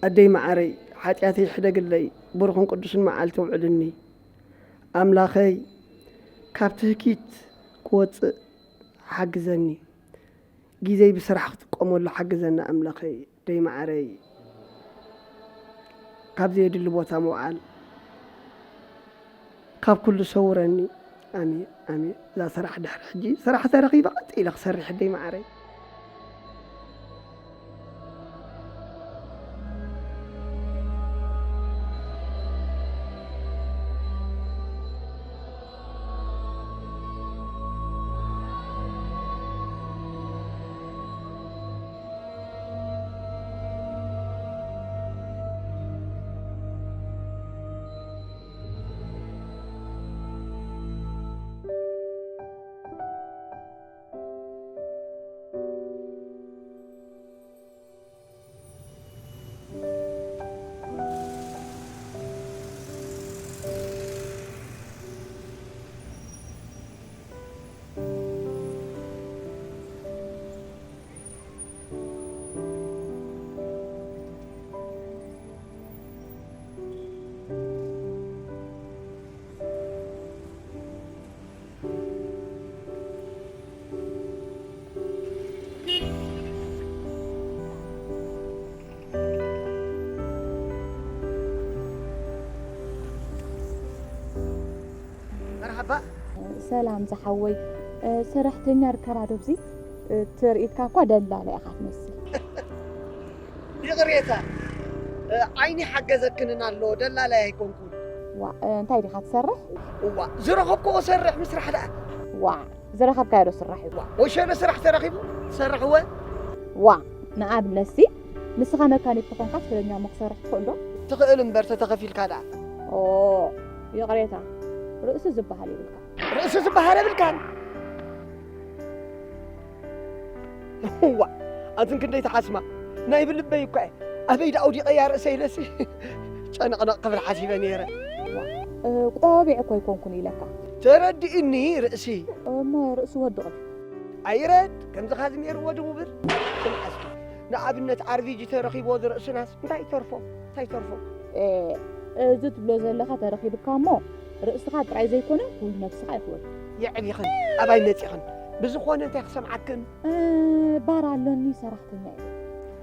ኣደይ መዓረይ፣ ሓጢኣተይ ሕደግለይ፣ ብሩኽን ቅዱስን መዓልቲ ኣውዕልኒ። ኣምላኸይ፣ ካብ ትህኪት ክወጽእ ሓግዘኒ። ግዜይ ብስራሕ ክጥቀመሉ ሓግዘኒ ኣምላኸይ። ኣደይ መዓረይ፣ ካብ ዘየድሊ ቦታ ምውዓል፣ ካብ ኩሉ ሰውረኒ። ኣሜን፣ ኣሜን። እዛ ስራሕ ድሕሪ ሕጂ ስራሕ ተረኺበ ቀጥ ኢለ ክሰርሕ ኣደይ መዓረይ። መርሓባ። ሰላም ዝሓወይ፣ ሰራሕተኛ ርከባ ዶ ኣብዚ? ትርኢትካ እኳ ደላላ ኢኻ ትመስል። ይቕሬታ፣ ዓይኒ ሓገዘክንን ኣሎ፣ ደላላይ ኣይኮንኩን። ዋ፣ እንታይ ዲኻ ትሰርሕ? እዋ፣ ዝረኸብክዎ ሰርሕ ምስራሕ ደኣ። ዋ፣ ዝረኸብካዮ ዶ ስራሕ እዩ? ዋ፣ ወሸለ ስራሕ ተረኺቡ ትሰርሕወ? ዋ፣ ንኣብነትሲ ንስኻ መካኒክ ተኾንካ ትኽእለኛ እሞ ክሰርሕ ትኽእል ዶ? ትኽእል እምበር ተተኸፊልካ ደኣ። ኦ፣ ይቕሬታ፣ ርእሲ ዝበሃል የብልካ። ርእሲ ዝበሃል የብልካን። እዋ፣ ኣንትን ክንደይ ተሓስማ። ናይ ብልበይ እኳ እየ። ኣበይ ደኣ ኣውዲቐያ ርእሰይ ኢለሲ ጨነቕነቕ ክብል ሓሲበ ነይረ። እ፣ ቆቢዕ እኮ ኣይኮንኩን ኢለካ። ተረድእኒ ርእሲ። እሞ ርእሲ ወድቕ ድዩ? ኣይረድ፣ ከምዚ ኻዚ ነይርዎ ድቡብር። ስምዓ እስኪ፣ ንኣብነት ኣር ቢ ጂ ተረኺብዎ ዝርእስናስ እንታይ ይተርፎ? እንታይ ይተርፎ? እ፣ እዚ ትብሎ ዘለኻ ተረኺብካ እሞ ርእስኻ ጥራይ ዘይኮነ ኩሉ ነብስኻ ይኽወል። የዕቢኽን፣ ኣባይ መጺኽን። ብዝኾነ እንታይ ክሰምዓክን? እ፣ ባር ኣሎኒ ሰራሕተኛ እየ።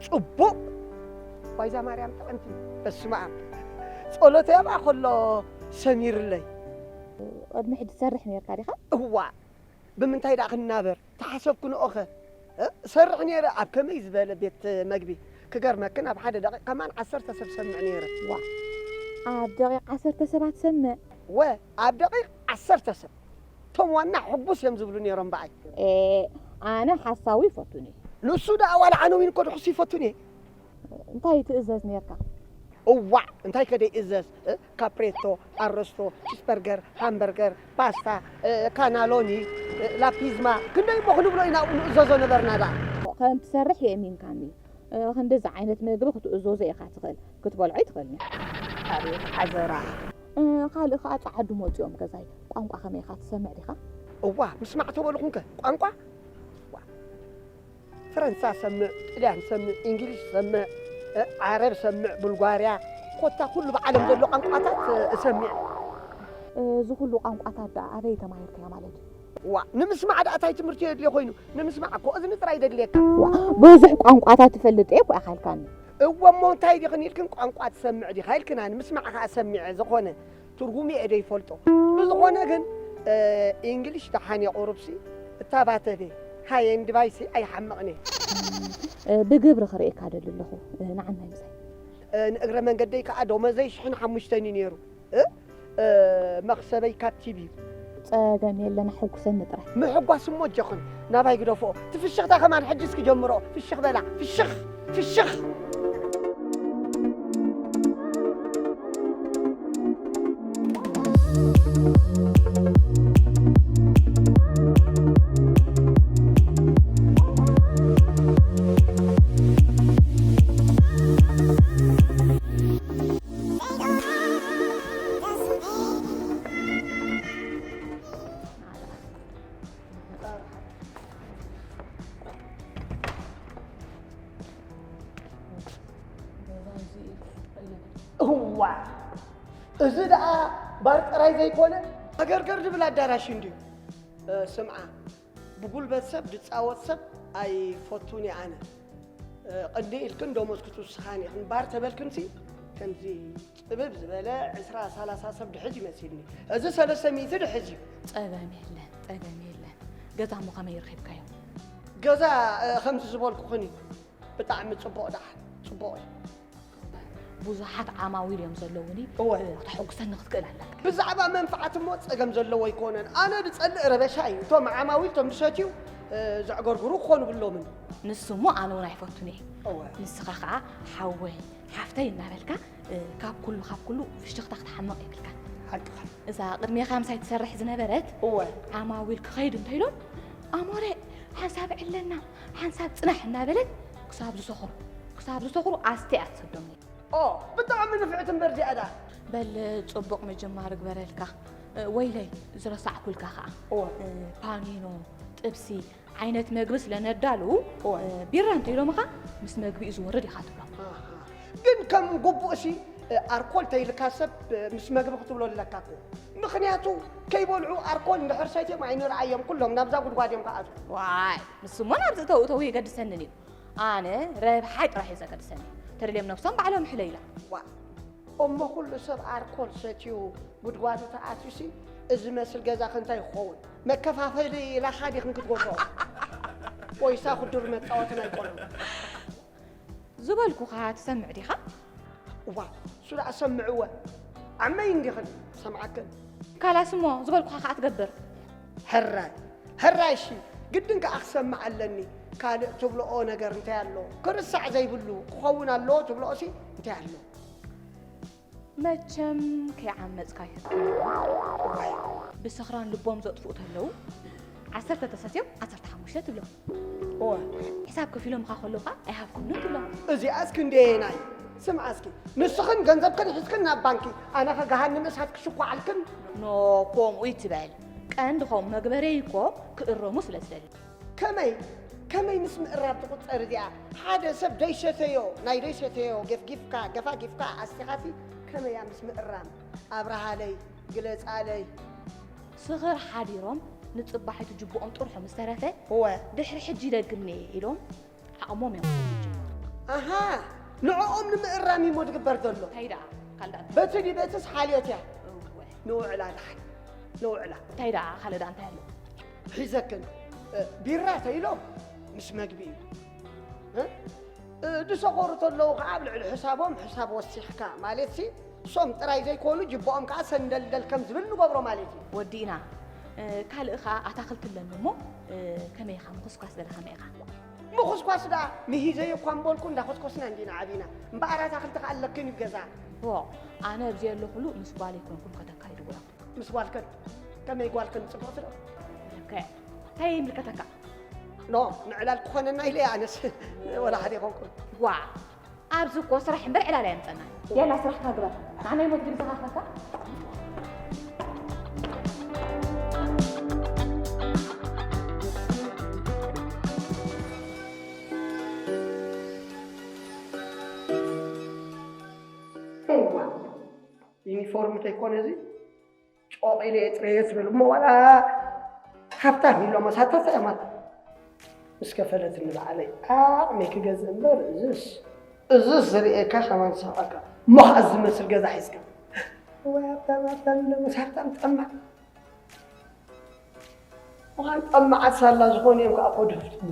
ጽቡቕ። ዋይዛ ማርያም ጥዕምቲ። በስመ ኣብ። ጸሎተይ ኣብኣ ከሎ ሰሚርለይ። ቅድሚ ሕጂ ትሰርሕ ነርካ ዲኻ? እዋ፣ ብምንታይ ደኣ ክናበር? ተሓሰብኩ ንኦኸ። እ፣ እሰርሕ ነይረ ኣብ ከመይ ዝበለ ቤት መግቢ። ክገርመክን ኣብ ሓደ ደቂቕ ከማን ዓሰርተ ሰብ ሰምዕ ነይረ። ዋ፣ ኣብ ደቂቕ ዓሰርተ ሰባት ሰምዕ? ወ፣ ኣብ ደቂቕ ዓሰርተ ሰብ። እቶም ዋና ሕጉስ እዮም ዝብሉ ነይሮም ብኣይ። ኤ፣ ኣነ ሓሳዊ ይፈቱኒ። ንሱ ደኣ ዋላ ዓነዊን እኮ ድሕሱ ይፈቱኒ። እንታይ ትእዘዝ ነርካ? እዋዕ፣ እንታይ ከ ደይእዘዝ? እ፣ ካፕሬቶ፣ ኣረስቶ፣ ቺስበርገር፣ ሃምበርገር፣ ፓስታ፣ እ፣ ካናሎኒ፣ እ፣ ላፒዝማ፣ ክንደይ እሞ ክንብሎ ኢና ኣብኡ ንእዘዞ ነበርና ደኣ። ከም ትሰርሕ የእሚንካኒ። እ፣ ክንድዚ ዓይነት ምግቢ ክትእዘዞ ኢኻ ትኽእል፣ ክትበልዖ ኣይትኽእልን ኢኻ። ኣቤት ሓዘራ። እ፣ ካልእ ከኣ ጸዓዱ መጺኦም ገዛይ። ቋንቋ ከመይ ኢኻ ትሰምዕ ዲኻ? እዋ፣ ምስማዕ ተበልኹንከ ቋንቋ? እዋ። ፈረንሳ ሰምዕ፣ ጥልያን ሰምዕ፣ እንግሊሽ ሰምዕ፣ እ፣ ዓረብ ሰምዕ፣ ቡልጓርያ፣ ኮታ ኩሉ ብዓለም ዘሎ ቋንቋታት፣ እ፣ እሰምዕ። እዚ ኩሉ ቋንቋታት ደኣ ኣበይ ተማሂርካዮ ማለት እዩ? ዋ፣ ንምስማዕ ደኣ እንታይ ትምህርቲ የድልዮ ኮይኑ? ንምስማዕ እኮ እዝኒ ጥራይ ደድልየካ። ዋ፣ ብዙሕ ቋንቋታት ትፈልጥ እየ እኮ ኢኻ ኢልካኒ። እወ፣ እሞ እንታይ ዲኽን ኢልክን ቋንቋ ትሰምዕ ዲኻ ኢልክናኒ፣ ምስማዕ ከኣ ሰሚዐ ዝኾነ ትርጉሙ እየ ዘይፈልጦ። ብዝኾነ ግን፣ እ፣ ኢንግሊሽ ደሓን እየ ቁሩብሲ፣ እታ ባተቤ፣ ሃይ ኤንድ ባይሲ ኣይሓምቕን እየ። እ፣ ብግብሪ ክርእየካ ደሊ ኣለኹ፣ እ፣ ንዓናይ ምሳይ። እ፣ ንእግረ መንገደይ ከኣ ደሞዘይ ሽሕን ሓሙሽተን እዩ ነይሩ። እ፣ እ፣ መኽሰበይ ካብ ቲቪ እዩ። ጸገም የለን፣ ኣሐጉሰኒ ጥራይ። ምሕጓስ እሞ ኣጆኽን፣ ናባይ ግደፍኦ። እቲ ፍሽኽታ ከማን ሕጂ እስኪ ጀምሮ። ፍሽኽ በላ፣ ፍሽኽ፣ ፍሽኽ። ዋ፣ እዚ ደኣ ባር ጥራይ ዘይኮነ፣ መገርገር ዝብል ኣዳራሽ እንድዩ። እ፣ ስምዓ፣ ብጉልበት ሰብ ዝጻወት ሰብ ኣይፈቱን እየ ኣነ። እ፣ ቅድሚ ኢልክን ደሞዝ ክትውስኻን ኢኽን። ባር ተበልክንሲ፣ ከምዚ ጽብብ ዝበለ ዕስራ ሰላሳ ሰብ ድሕዝ ይመሲልኒ። እዚ ሰለስተ ሚእቲ ድሕዝ እዩ። ጸገም የለን፣ ጸገም የለን። ገዛ እሞ ከመይ ረኺብካዮ? ገዛ፣ እ፣ ከምዚ ዝበልኩኽን እዩ። ብጣዕሚ ጽቡቕ ደኣ፣ ጽቡቕ እዩ። ብዙሓት ዓማዊል እዮም ዘለውኒ። እወ። እ፣ ክተሐጉሰኒ ክትክእል ኣለካ። ብዛዕባ መንፍዓት እሞ ጸገም ዘለዎ ኣይኮነን። ኣነ ዝጸልእ ረበሻ እዩ። እቶም ዓማዊል፣ እቶም ዝሰትዩ፣ እ፣ ዘዕገርግሩ ክኾኑ ብሎምን። ንሱ እሞ ኣነ እውን ኣይፈቱን እየ። እወ። ንስኻ ኸዓ ሓወይ፣ ሓፍተይ እናበልካ፣ እ፣ ካብ ኩሉ፣ ካብ ኩሉ ፍሽኽታ ክትሓምቕ የብልካ። ሓቅኻ። እዛ ቅድሜኻ ምሳይ ትሰርሕ ዝነበረት እወ። ዓማዊል ክኸይድ እንተኢሎም፣ ኣሞረ፣ ሓንሳብ ዕለና፣ ሓንሳብ ጽናሕ እናበለት ክሳብ ዝሰኽሩ፣ ክሳብ ዝሰኽሩ ኣስትያ እያ ትሰዶም። ኦ፣ ብጣዕሚ ንፍዕቲ እምበር እዚኣ ደኣ። በል፣ ጽቡቕ ምጅማር እግበረልካ። እ፣ ወይለይ፣ ዝረሳዕኩልካ ኸኣ። እወ። እ፣ ፓኒኖ፣ ጥብሲ፣ ዓይነት መግቢ ስለ ነዳሉ፣ እወ። እ፣ ቢራ እንተ ኢሎምኻ፣ ምስ መግቢ እዩ ዝወርድ ኢኻ ትብሎም። ኣሃ። ግን ከም ግቡእሲ፣ እ፣ ኣርኮል ተይልካ ሰብ፣ እ፣ ምስ መግቢ ክትብሎ ኣለካ እኮ። ምኽንያቱ፣ ከይበልዑ ኣርኮል እንድሕር ሰትዮም ኣይንርኣዮም፣ ኩሎም ናብዛ ጉድጓድ እዮም ክኣትዉ። ዋይ፣ ንሱ እሞ ናብዚ እተው እተው የገድሰንን እዩ። ኣነ ረብሓይ ጥራሕ እዩ ዘገድሰኒ። ተደልዮም ነብሶም ባዕሎም ይሕለዩላ። ዋ፣ እሞ ኩሉ ሰብ ኣርኮል ሰትዩ ጉድጓዱ ተኣትዩሲ፣ እዚ መስል ገዛኺ እንታይ ክኸውን? መከፋፈሊ ላኻ ዲኽን ክትገብሮ? ወይሳ ክዱር መጻወቲ ናይ ቆልዑ? ዝበልኩኻ ትሰምዕ ዲኻ? እዋ፣ እሱ ደኣ ሰምዕወ። ዓመይ እንዲኽን ሰምዓክን። ካላስ እሞ ዝበልኩኻ ከኣ ትገብር። ሕራይ፣ ሕራይ እሺ፣ ግድን ከኣ ክሰምዕ ኣለኒ። ካልእ ትብልኦ ነገር እንታይ ኣሎ? ክርሳዕ ዘይብሉ ክኸውን ኣለዎ ትብልኦሲ እንታይ ኣሎ? መቸም ከይዓመጽካ ይሕትኩ። እዋይ። ብስኽራን ልቦም ዘጥፍኡ ተለዉ፣ ዓሰርተ ተሰትዮም ዓሰርተ ሓሙሽተ ትብሎም። እወ። ሕሳብ ከፊሎምኻ ከለዉ ኸኣ ኣይሃብኩምን ትብሎም። እዚኣስ ክንደየናይ? ስምዓ እስኪ፣ ንስኽን ገንዘብክን ሒዝክን ናብ ባንኪ፣ ኣነ ኸ ገሃነም እሳት ክሽኳዓልክን? ኖ፣ ከምኡ ይትበል። ቀንድኹም መግበረይ እኮ ክእረሙ ስለ ዝደሊ። ከመይ፣ ከመይ ምስ ምእራም ትቑጸር እዚኣ? ሓደ ሰብ ደይሰተዮ፣ ናይ ደይሰተዮ ገፍጊፍካ፣ ገፋጊፍካ ኣስቲኻሲ ከመይ እያ ምስ ምእራም? ኣብርሃለይ፣ ግለጻለይ። ስኽር ሓዲሮም ንጽባሒቱ ጅብኦም ጥርሑ ምስ ተረፈ፣ እወ። ድሕሪ ሕጂ ይደግምኒ ኢሎም ዓቕሞም እዮም ክጅምሩ። ኣሃ፣ ንዕኦም ንምእራም እዩ እሞ ዝግበር ዘሎ። እንታይ ደኣ፣ ካልእ ደኣ እንታይ? በቲ ድዩ በትስ ሓልዮት እያ? እወ። ንውዕላ ደሓን፣ ንውዕላ። እንታይ ደኣ፣ ካልእ ደኣ እንታይ ኣሎ? ሒዘክን፣ እ፣ ቢራ ተይሎም ምስ መግቢ እዩ። እ? እ፣ ዝሰኸሩ ተለዉ ኸዓ ኣብ ልዕሊ ሕሳቦም ሕሳብ ወሲኽካ፣ ማለትሲ፣ ሶም ጥራይ ዘይኮኑ ጅብኦም ከኣ ሰንደልደል ከም ዝብል ንገብሮ ማለት እዩ። ወዲእና። እ፣ ካልእ ኸኣ ኣታኽልቲ ኣለኒ እሞ፣ እ፣ ከመይ ኢኻ? ምኹስኳስ ገለ ከመይ ኢኻ? ምኹስኳስ ደኣ ምሂዘዮ እኳ እምበልኩ እንዳኾስኮስና እንዲና ዓቢና። እምበኣር ኣታኽልቲ ከኣ ኣለክን እዩ ገዛ። ዎ፣ ኣነ ኣብዚ ዘለኹሉ ምስ ጓል ኣይኮንኩን ከተካይድዎ ኢኹም። ምስ ጓልክን? ከመይ ጓልክን ጽቡቕቲ ዶ? ከ-፣ እንታይ ይምልከተካ? ኖ፣ ንዕላል ክኾነና ኢለ እየ ኣነስ። ወላ ሓደ ኣይኮንኩን። ዋ፣ ኣብዚ እኮ ስራሕ እምበር ዕላል ኣየምጸናን። ያላ ስራሕካ ግበር። ንዓናይ ሞት ግን ዝኻፈካ? እዋ፣ ዩኒፎርም ተይኮነ እዚ ጮቕ ኢለ እየ ጥረየ ዝብል እሞ ዋላ ሃብታም ኢሎም መሳተፍቲ እያ ማለት። ምስ ከፈለትኒ ባዕለይ ዓቕመይ ክገዝእ እምበር እዝስ፣ እዝስ ዝርእየካ ከማን ዝስሕቐካ። እሞ ኸኣ ዝመስል ገዛ ሒዝካ። ወይ ሃብታም ሃብታም ኢሎም ምስ ሃብታም ጠማዕ። ምዃን ጠማዓት ሳላ ዝኾኑ እዮም ከኣ እኮ ድህፍትኒ።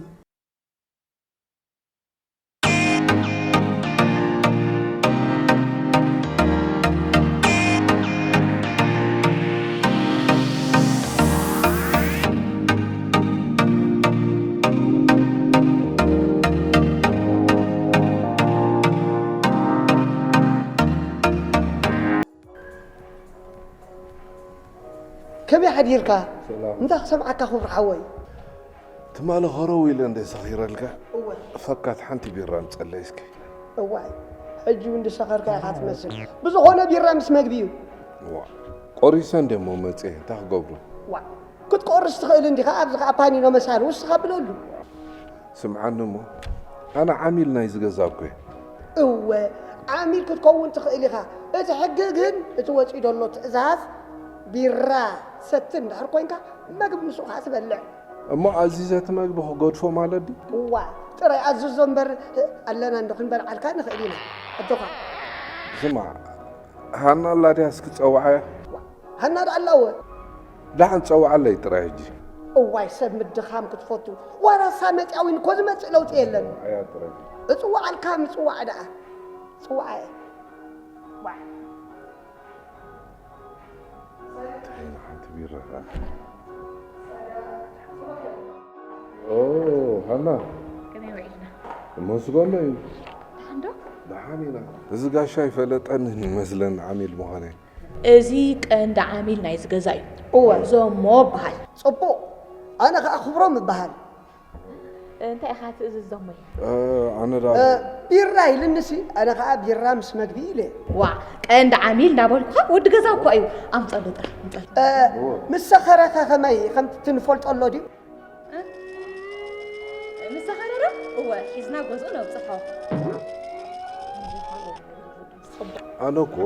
ከመይ ሓዲርካ? ሰላም። እንታይ ክሰምዓካ ክቡር ሓወይ? ትማሊ ኸረው ኢለ እንደ ሰኺረልካ፣ እወ። ፈካት ሓንቲ ቢራ ምጸለይ እስኪ። እዋይ፣ ሕጂ እውን ዝሰኸርካ ኢኻ ትመስል። ብዝኾነ ቢራ ምስ መግቢ እዩ። ዋ፣ ቆሪሰ እንደ እሞ መጽየ፣ እንታይ ክገብሮ? ዋ፣ ክትቆርስ ትኽእል እንዲኻ፣ ኣብዚ ኸኣ ፓኒኖ መሳሊ ውስኻ ብለሉ። ስምዓኒ እሞ፣ ኣነ ዓሚል ናይዚ ገዛ እኮ እየ። እወ፣ ዓሚል ክትከውን ትኽእል ኢኻ። እቲ ሕጊ ግን፣ እቲ ወጺኡ ዘሎ ትእዛዝ፣ ቢራ ሰቲ እንድሕር ኮንካ፣ መግቢ ምስኡ ከኣ ትበልዕ። እሞ ኣዚዘ እቲ መግቢ ክገድፎ ማለት ድዩ? እዋ፣ ጥራይ ኣዝዞ እምበር፣ ኣለና እንዶ ክንበልዓልካ ንኽእል ኢና። ኣጆኻ። ስማዕ፣ ሃና ኣላ ድያ እስኪ ጸውዓያ? ሃና ደኣ ኣላ እወ። ደሓን ጸውዓለይ ጥራይ ሕጂ። እዋይ ሰብ ምድኻም ክትፈቱ። ዋላ እሳ መጽያ እውን እኮ ዝመጽእ ለውጢ የለን። ኣያ ጥራይ። እጽውዓልካ ምጽዋዕ ደኣ። ጽውዓ እየ። ዋዕ። እንታይ ኢሉ ሓንቲ ቢራ ኸዓ? ኦ፣ ሃና። ከመይ ውዒልና? መስገኖ እዩ። ደሓን ዶ? ደሓን ኢና። እዚ ጋሻ ኣይፈለጠንን ይመስለኒ ዓሚል ምዃነይ። እዚ ቀንዲ ዓሚል ናይዚ ገዛ እዩ። እወ። ዞሞ እበሃል። ጽቡቕ። ኣነ ኸዓ ክብሮም እበሃል። እንታይ ኢኻ ትእዝዝ ዞሞይ? እ፣ ኣነ ደኣ እ፣ ቢራ ኢልንሲ፣ ኣነ ኸዓ ቢራ ምስ መግቢ ኢለ። ዋዕ፣ ቀንዲ ዓሚል እንዳበልኩኻ ወዲ ገዛ እኮ እዩ። ኣምጸሉ ጥራሕ፣ ኣምጸሉ። እ፣ ምስ ሰኸረ ኸ ኸመይ ከም ትንፈልጦ ኣሎ ድዩ? እ? ምስ ሰኸረ ዶ? እወ፣ ሒዝና ገዝኡ ነብጽሖ። ኣነ እኮ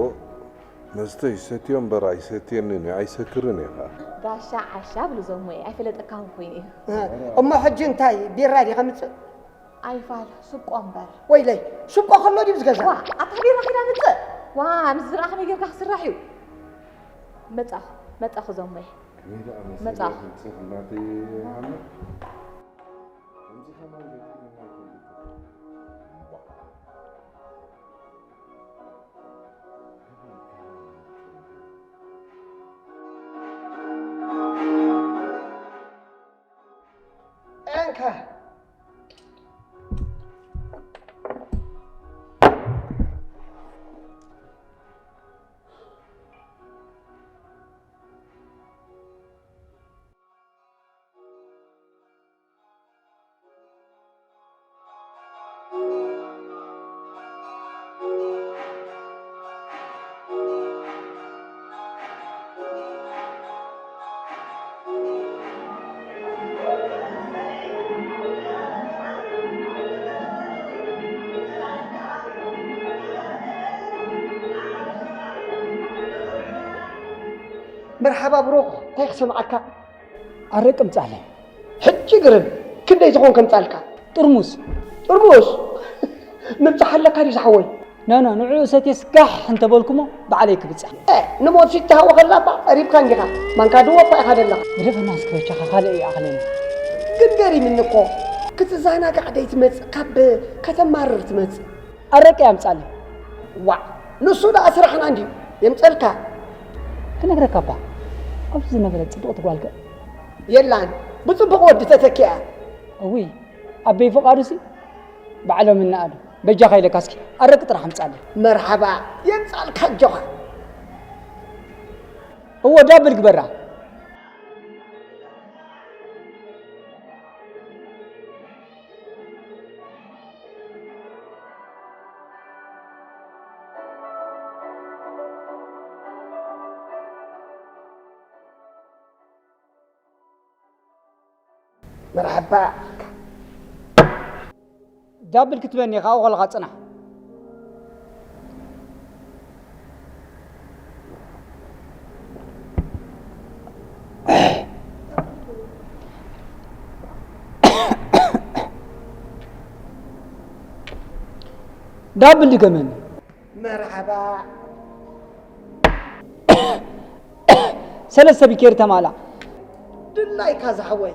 መስተ ይሰትዮ እምበር ኣይሰትየንን እዩ፣ ኣይሰክርን እየ ኸዓ። ጋሻ ዓሻ ብሉ ዞሞየ፣ ኣይፈለጠካን ኮይኑ እዩ። እ፣ እሞ ሕጂ እንታይ ቢራ ድዩ ከምጽእ? ኣይፋል፣ ስብቆ እምበር። ወይለይ፣ ስብቆ ከሎ ድዩ ዝገዛ? ዋ፣ ኣታ ቢራ ኺዳ ምጽእ። ዋ፣ ምስ ዝረኣ ከመይ ጌርካ ክስራሕ እዩ? መጻኹ፣ መጻኹ ዞሞየ። ከመይ ደኣ መሰለ መጻኹ። ክምጽእ እናተይ ሓመድ? ከምዚ ከማን ገጢሙ ኣይፈልጥን። እንካ። መርሓባ ብሩኽ፣ እንታይ ክሰምዓካ? ኣረቂ ምጻለይ። ሕጂ ግርም፣ ክንደይ ዝኾን ከምጻልካ? ጥርሙስ። ጥርሙስ? ምብጻሕ ኣለካ ድዩ ዝሓወይ? ኖ፣ ኖ፣ ንዕኡ ሰትየስ ጋሕ እንተበልኩሞ ባዕለይ ክብጽሕ። እ፣ ንሞት ሲትሃወ ከላ እባ ቀሪብካ እንዲኻ። ማንካ ድወ እኳ ኢኻ ደለኻ። ግደፈና እስኪ በጃኻ፣ ካልእ ይኣኽለኒ። ግን ገሪምኒ እኮ። ክትዘናጋዕ ደይትመጽእ፣ ካብ ከተማርር ትመጽእ። ኣረቂ ኣምጻለይ። ዋዕ፣ ንሱ ደኣ ስራሕና እንድዩ። የምጸልካ። ክነግረካ እባ፣ ኣብዚ ዝነበረት ጽብቕቲ ጓል ከ? የላን፣ ብጽቡቕ ወዲ ተተኪኣ። እውይ፣ ኣበይ ፍቓዱሲ ባዕሎም እናኣሉ። በጃኻ ኢለካ እስኪ ኣረቂ ጥራሕ ኣምጻለይ። መርሓባ፣ የምጻልካ ኣጆኻ። እወ፣ ዳብል ግበራ። መርሓባ። ዳብል ክትበኒ ኢኻ፣ ኣብኡ ከለኻ ጽናሕ። ዳብል ድገመኒ። መርሓባ። ሰለስተ ቢኬሪ ተማላ። ድላይካ ዝሓወይ።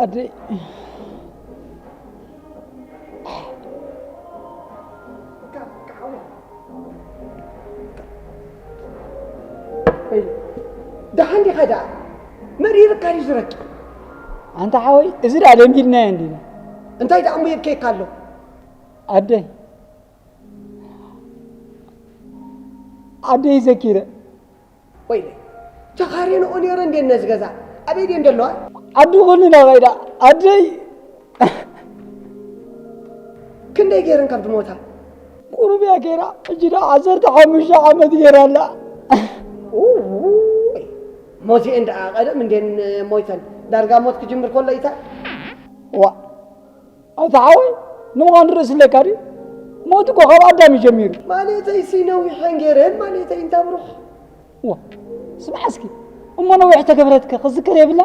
ኣደይ። ደሓን ዲኻ ደኣ? መሪርካ ድዩ ዝረኪ? ኣንታ ሓወይ፣ እዚ ደኣ ለሚድናዮ እንዲና። እንታይ ደኣ እሞ የብከየካ ኣሎ? ኣደይ። ኣደይ ዘኪረ። ወይለይ፣ ተኻሬንኦ ነይረ እንዴ ነዚ ገዛ? ኣበይ ድየን ዘለዋ? ዓዲ ኩልና ኸይዳ። ኣደይ። ክንደይ ገይረን ካብ ድሞታ? ቁሩብ እያ ገይራ። ሕጂ ደኣ ዓሰርተ ሓሙሽተ ዓመት ገይራ ኣላ። ኡይ፣ ሞዚኤን ደኣ ቀደም እንዴን ሞይተን? ዳርጋ ሞት ክጅምር ከሎ ኢታ? ዋ፣ ኣታ ሓወይ፣ ንምዃኑ ርእሲ ኣለካ ድዩ? ሞት እኮ ካብ ኣዳም እዩ ጀሚሩ። ማለተይሲ ነዊሐን ገይረን ማለተይ እንታ ብሩኽ። ዋ፣ ስምዓ እስኪ፣ እሞ ነዊሕ ተገብረትከ ክዝከር የብላ?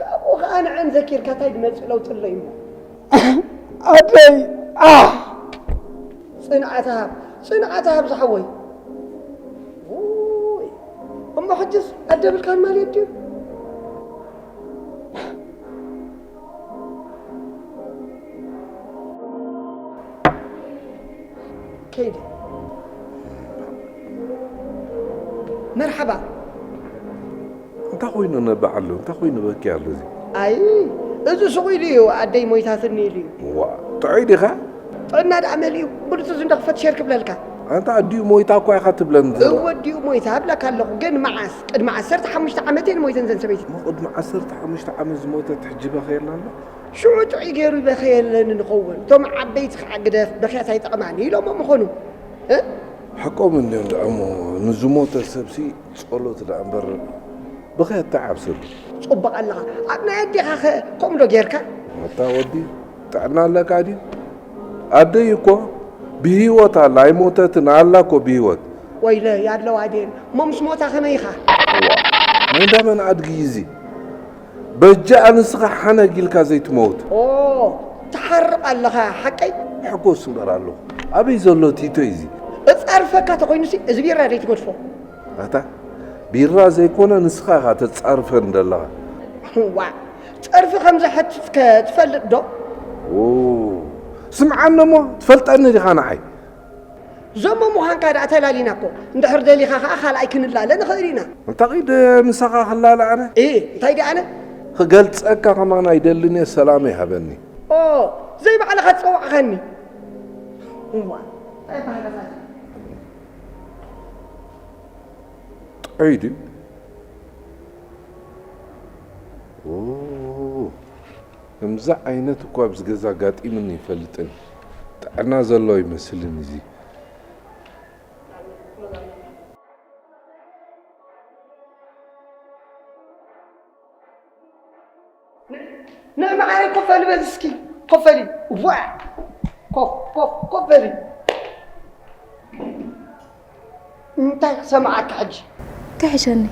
ካብኡ ኸዓ ንዐን ዘኪርካ ታይ ዝመጽእ ለውጢ ኣሎ እሞ? ኣደይ፣ ኣሕ! ጽንዓት ሃብ፣ ጽንዓት ሃብ ዝሓወይ። ውይ፣ እሞ ሕጅስ ኣደ ብልካን ማለት ድዩ? ከይደ። መርሓባ። እንታይ ኮይኑ ነባዕ ኣሎ? እንታይ ኮይኑ በኪ ኣሎ እዚ? ኣይ፣ እዚ ሱቕ ኢሉ እዩ፣ ኣደይ ሞይታትኒ ኢሉ እዩ። ዋ፣ ጥዑይ ዲኻ? ጥዕና ደኣ መሊኡ፣ ብሉቱዝ እንዶ ክፈት ሸር ክብለልካ። ኣንታ ኣዲኡ ሞይታ እኳ ኢኻ ትብለኒ ዘለኻ። እወ ኣዲኡ ሞይታ እብለካ ኣለኹ፣ ግን መዓስ? ቅድሚ ዓሰርተ ሓሙሽተ ዓመት እየን ሞይተን እዘን ሰበይቲ። እሞ ቅድሚ ዓሰርተ ሓሙሽተ ዓመት ዝሞተት ሕጂ በኽየላ ኣሎ? ሽዑ ጥዑይ ገይሩ ይበኽየለን ንኸውን። እቶም ዓበይቲ ከዓ ግደፍ፣ በኽያት ኣይጠቕማን ኢሎሞ ምኾኑ። እ? ሓቆም እንድዮም ደኣ እሞ ንዝሞተ ሰብሲ ጸሎት ደኣ እምበር ብኽያት እንታይ ዓብሰሉ? ጽቡቕ ኣለኻ። ኣብ ናይ ኣዴኻኸ ከምኡ ዶ ጌርካ? ኣታ ወዲ ጥዕና ኣለካ ድዩ? ኣደይ እኮ ብህይወት ኣላ ኣይሞተትን ኣላ እኮ ብህይወት። ወይለይ ኣለዋ ድየን እሞ ምስ ሞታ ከመይ ኢኻ? እዋ ናይ እንዳ መን ኣድጊ እዩ እዚ? በጃ ኣንስኻ ሓነግ ኢልካ ዘይትመውት። ኦ ትሓርቕ ኣለኻ ሓቀይ? ሕጎስ እምበር ኣለኹ። ኣበይ ዘሎ ቲቶይ እዚ? እጻርፈካ ተኾይኑሲ እዚ ቢራ ዘይትገድፎ። ኣታ ቢራ ዘይኮነ ንስኻ ኢኻ ተጻርፈኒ ዘለኻ። ዋእ ጸርፊ ከም ዘሕትትከ ትፈልጥ ዶ? ዎ ስምዓኒ እሞ ትፈልጠኒ ዲኻ ንዓይ? ዞሞ ምዃንካ ደኣ ተላሊና እኮ። እንድሕር ደሊኻ ኸኣ ካልኣይ ክንላለ ንኽእል ኢና። እንተ ኺድ ምሳኻ ክላለ ኣነ? እህ እንታይ ደኣ ኣነ? ክገልጸካ ከማን ኣይደልን እየ ሰላመይ ሃበኒ። ኦ ዘይባዕልኻ ትጸውዕኻኒ። እዋ እንታይ ባህላታት እዩ? ጥዑይ ድዩ? ከምዚ ዓይነት እኮ ኣብዚ ገዛ ኣጋጢምኒ ይፈልጥን ጥዕና ዘሎ ይመስልን እዚ ንዕ መዓረይ ኮፍ በሊ በዚ እስኪ ኮፍ በሊ ዋ ኮፍ ኮፍ ኮፍ በሊ እንታይ ክሰምዓካ ሕጂ? እንታይ ሕሸኒ?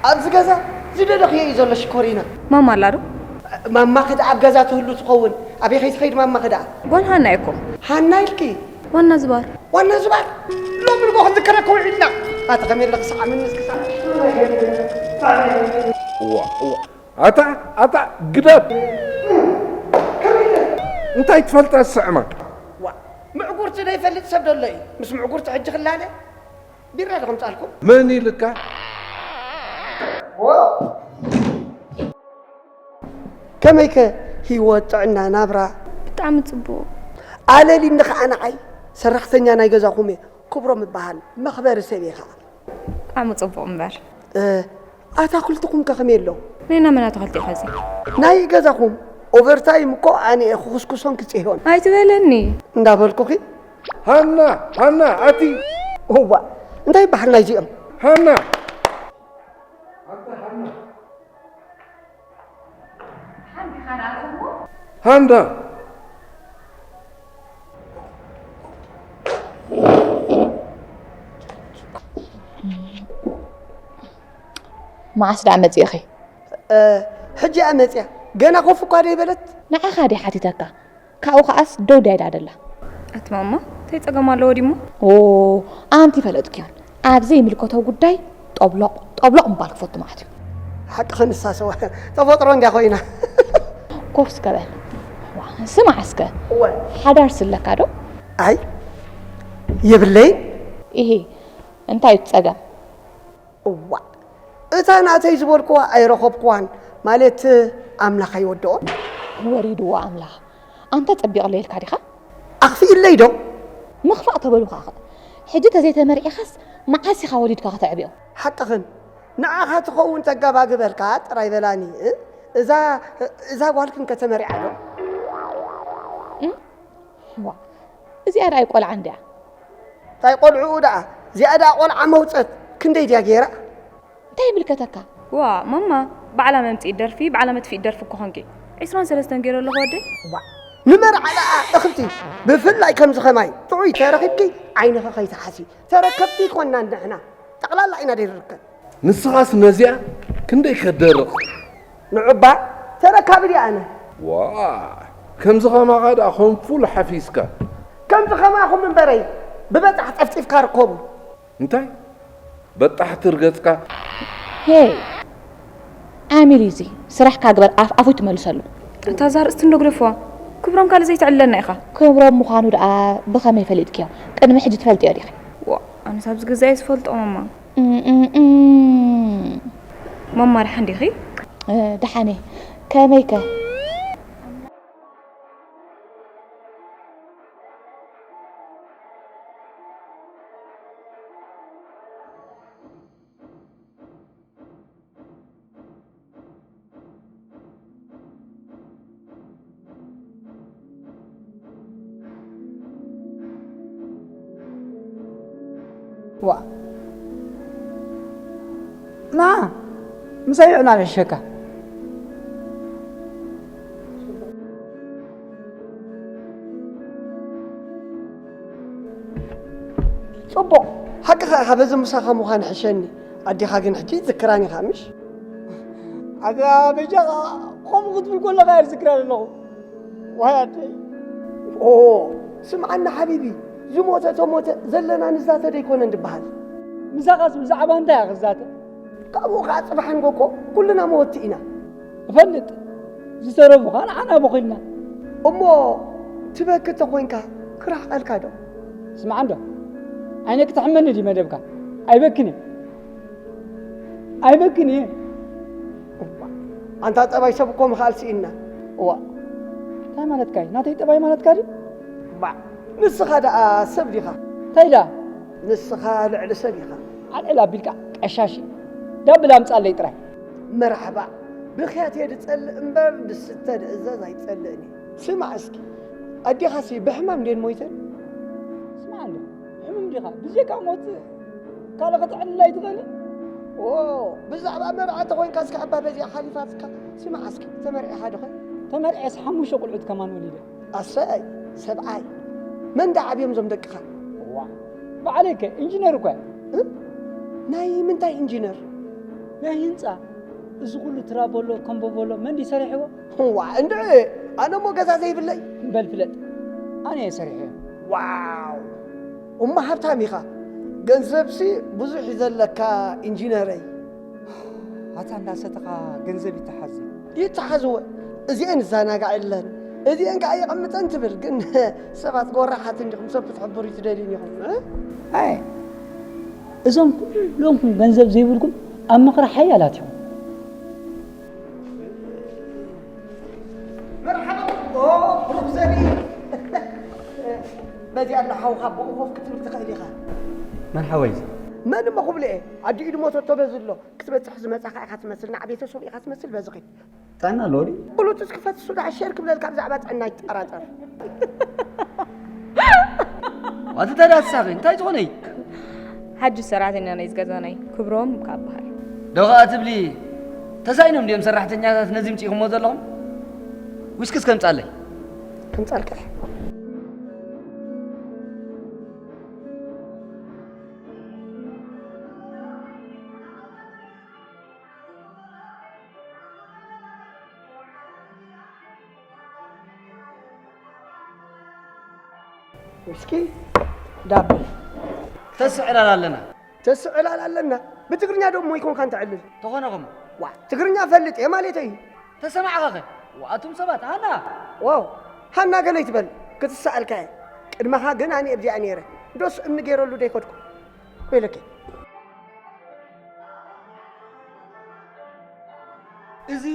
ኣብዚ ገዛ ዝደለኽዮ እዩ ዘሎ ሽኮሪና። ማማ ኣላ ዶ? ማማኺ ደኣ ኣብ ገዛ ትህሉ ትኸውን። ኣበይ ከይትኸይድ ማማኺ ደኣ? ጓል ሃና እየ እኮ። ሃና ኢልኪ? ዋና ዝባር። ዋና ዝባር? ሎሚ ንጎ ክንዝከረካ ውዒልና። ኣታ ከመይ ኣለኺ ሰዓመኒ እስኪ ሰዓመኒ። እዋ እዋ ኣታ ኣታ ግደፍ እንታይ ትፈልጣ ዝስዕማ ዋእ ምዕጉርቲ ዘይፈልጥ ሰብ ዶ ኣሎ እዩ ምስ ምዕጉርቲ ሕጂ ክላለ ቢራ ዶ ከምጻልኩም መን ኢልካ ከመይከ ህይወት ጥዕና ናብራ ብጣዕሚ ጽቡቕ ኣለሊኒ ኸዓ ንዓይ ሰራሕተኛ ናይ ገዛኹም እየ ክብሮም እበሃል መኽበሪ ሰብ እየ ኸዓ ብጣዕሚ ጽቡቕ እምበር ኣታክልትኹም ከ ከመይ ኣሎ? ናይ ናመን ኣታኽልቲ ኢኻ እዚ? ናይ ገዛኹም ኦቨርታይም እኮ ኣነ እየ ክኹስኩሶን ክጽህዮን። ኣይትበለኒ። እንዳበልኩኺ። ሃና ሃና ኣቲ። እዋ እንታይ ይበሃል ናይዚኦም? ሃና። ሃንዳ። መዓስ ደኣ መጺእኺ? ሕጂ እያ መጺኣ። ገና ኮፍ እኳ ደይበለት። ንዓኻ ድያ ሓቲታካ? ካብኡ ከኣስ ደው ድያ ኢላ ደላ። ኣቲ ማማ እንታይ ጸገም ኣለዎ ድሞ? ኦ ኣንቲ ፈለጥክዮን ኣብ ዘይምልከቶ ጉዳይ ጦብሎቕ ጦብሎቕ ምባል ክፈቱ ማለት እዩ። ሓቅኺ ንሳ ሰው ተፈጥሮ እንድያ ኮይና። ኮፍ እስከ በል። ዋ፣ ስማዕ እስከ። እወ። ሓዳር ስለካ ዶ? ኣይ፣ የብለይን። ኢሂ፣ እንታይ እዩ እቲ ጸገም? እዋ፣ እታ ናተይ ዝበልኩዋ ኣይረኸብኩዋን፣ ማለት ኣምላኽ ኣይወደኦ። ወሪድዎ ኣምላኽ። ኣንታ ጸቢቕለይ ኢልካ ዲኻ? ኣኽፊእለይ ዶ? ምኽፋእ ተበሉኻኸ? ሕጂ ተዘይተመርዒኻስ መዓስ ኢኻ ወሊድካ ከተዕብዮ? ሓቅኽን። ንዓኻ ትኸውን ተጋባግበልካ ጥራይ በላኒ፣ እ? እዛ፣ እዛ ጓልክን ከተመሪዓ ዶ? እም? ዋ፣ እዚኣ ደኣ ኣይቆልዓን ድያ? እንታይ ቆልዕኡ ደኣ? እዚኣ ደኣ ቆልዓ መውጸት። ክንደይ ድያ ገይራ? እንታይ ይምልከተካ? ዋ፣ ማማ፣ ባዕላ መምጽኢት ደርፊ፣ ባዕላ መጥፍኢት ደርፊ እኮ ኾንኪ። ዒስራን ሰለስተን ገይረ ኣለኹ ወደይ። ዋ፣ ንመርዓ ደኣ እኽልቲ፣ ብፍላይ ከምዚ ኸማይ ጥዑይ ተረኺብኪ ዓይንኺ ኸይትሓሲ። ተረከብቲ ኣይኮናን ንሕና፣ ጠቕላላ ኢና ደይ ንርከብ። ንስኻስ ነዚኣ ክንደይ ከደርቕ? ንዑባ ተረካቢ ድየ ኣነ? ዋ፣ ከምዚ ኸማኻ ደኣ ኸም ፉል ሓፊስካ። ከምዚ ኸማኹም እምበረይ፣ ብበጣሕ ጸፍጺፍካ ርከቡ። እንታይ? በጣሕ ትርገጽካ። ሄይ! ዓሚል እዩ እዚ። ስራሕካ ግበር፣ ኣፍ ኣፉ ትመልሰሉ። እታ እዛ ርእስቲ እንዶ ግደፍዋ። ክብሮም ካልእ ዘይተዕልለና ኢኻ። ክብሮም ምዃኑ ደኣ ብኸመይ ፈሊጥክዮ? ቅድሚ ሕጂ ትፈልጥዮ ዲኺ? ዋ፣ ኣነስ ኣብዚ ገዛ እየ ዝፈልጦ ማማ። እም፣ እም፣ እም። ማማ ደሓን ዲኺ? እ፣ ደሓን እየ። ከመይከ? ዋ። ና፣ ምሳይ ዕላል ሕሸካ። ጽቡቕ፣ ሓቅኻ ኢኻ፣ በዚ ምሳኻ ምዃን ሕሸኒ። ኣዴኻ ግን ሕጂ ትዝክራን ኢኻ፣ ምሽ? ኣታ በጃኻ ከምኡ ክትብል ከለኻ እየ ዝዝክራ ዘለኹ። ዋይ ኣደይ። ኦ፣ ስምዓኒ ሓቢቢ፣ ዝሞተ ተሞተ፣ ዘለና ንዛተ ደይኮነን ዝበሃል። ምሳኻስ ብዛዕባ እንታይ እያ ክዛተ? ካብኡ ኸዓ ጽባሕ ንጎኮ ኩልና መወቲ ኢና። እፈልጥ፣ ዝተረፉ ኸዓ ንዓና በኺልና። እሞ ትበኪ እንተኾይንካ ክርሕቐልካ ዶ? ስማዕ እንዶ፣ ዓይነ ክትሕመኒ ድዩ መደብካ? ኣይበክን እየ። ኣይበክን እየ። እዋ፣ ኣንታ ጠባይ ሰብ እኮ ምኽኣል ስኢንና። እዋ። እንታይ ማለትካ እዩ? ናተይ ጠባይ ማለትካ ድዩ? እዋ፣ ንስኻ ደኣ ሰብ ዲኻ? እንታይ ደኣ? ንስኻ ልዕሊ ሰብ ኢኻ። ኣልዕል ኣቢልካ ቀሻሺ። ዳብል ኣምጻለይ ጥራይ። መርሓባ። ብኽያት እየ ድጸልእ እምበር ድስተ ድእዘዝ ኣይጸልእን እየ። ስማዕ እስኪ፣ ኣዴኻሲ ብሕማም ድየን ሞይተን? ስማዕ እንዶ፣ ሕሙም ዲኻ? ብዘይካ ሞት ካልእ ከተዕልል ኣይትኽእልን? ኦ፣ ብዛዕባ መርዓ ተኾይንካ እስከ ኣባ በዚኣ ሓሊፋትካ። ስማዕ እስኪ፣ ተመርዒኻ ዶ ኸ? ተመርዔስ ሓሙሽተ ቆልዑት ከማን ወሊደ። ኣሰይ፣ ሰብኣይ። መን ደኣ ዓብዮም እዞም ደቅኻ? እዋ፣ ባዕለይ ከ ኢንጂነር እኮ እየ። እ? ናይ ምንታይ ኢንጂነር? ናይ ህንጻ። እዚ ኩሉ ትራቦሎ፣ ኮምቦቦሎ መን ድዩ ሰሪሕዎ? እዋ፣ እንድዒ፣ ኣነ እሞ ገዛ ዘይብለይ። በል ፍለጥ፣ ኣነ እየ ሰሪሐዮ። ዋው! እሞ ሃብታም ኢኻ። ገንዘብሲ ብዙሕ እዩ ዘለካ ኢንጂነረይ። ኣታ እንዳሰተኻ ገንዘብ ይተሓዝ። ይተሓዝወ። እዚኤን ይዘናጋዕለን፣ እዚኤን ከኣ የቐምጠን ትብል። ግን ሰባት ጎራሓት እንዲኹም፣ ሰብ ክትሕብሩ ትደልዩን ኢኹም፣ እ? ኣይ፣ እዞም ኩሎምኩም ገንዘብ ዘይብልኩም ኣብ ምኽሪ ሓያላት ኢኹም። መርሓባ። ኦ፣ ብሩኽ ዘርኢ። በዚኣ ኣሎ ሓውኻ ብኡ ኮፍ ክትብል ትኽእል ኢኻ። መን ሓወይ እዚ? መን እሞ ክብሎ እየ? ኣዲኡ ድሞተቶ በዚ ኣሎ። ክትበጽሕ ዝመጻኻ ኢኻ ትመስል፣ ንዓ ቤተሰብ ኢኻ ትመስል፣ በዚ ኺድ። ጥዕና ኣሎ ድዩ? ብሉቱዝ ክፈት፣ እሱ ደኣ ሼር ክብለልካ ብዛዕባ ጥዕና ይጠራጠር። ዋቲ ታዲያ ትሳኺ፣ እንታይ ዝኾነ እዩ? ሓድሽ ሰራሕተኛ ናይ ዝገዛናይ ክብሮም ካብ በሃል። ዶ ኸኣ ትብሊ፣ ተሳኢኖም ድዮም ሰራሕተኛታት ነዚ ምጺእኹሞ ዘለኹም? ዊስኪ እስከ ምጻለይ። ከምጻልካ እየ። ዊስኪ፣ ዳብል። ተስዕላል ኣለና። ተስዕላል ኣለና። ብትግርኛ ዶ እሞ ይኮንካ እንተዕልል? ተኾነ ኸሞ። ዋ፣ ትግርኛ ፈልጥ እየ ማለተይ እዩ። ተሰማዕኻኸ? ኣቱም ሰባት፣ ሃና! ዋው! ሃና ገለ ይትበል፣ ክትሰኣልካ እየ። ቅድመኻ ግን ኣነ ኣብዚኣ ነይረ። ዶስ እምኒ ገይረሉ ደይከድኩ? ወይለኪ። እዚ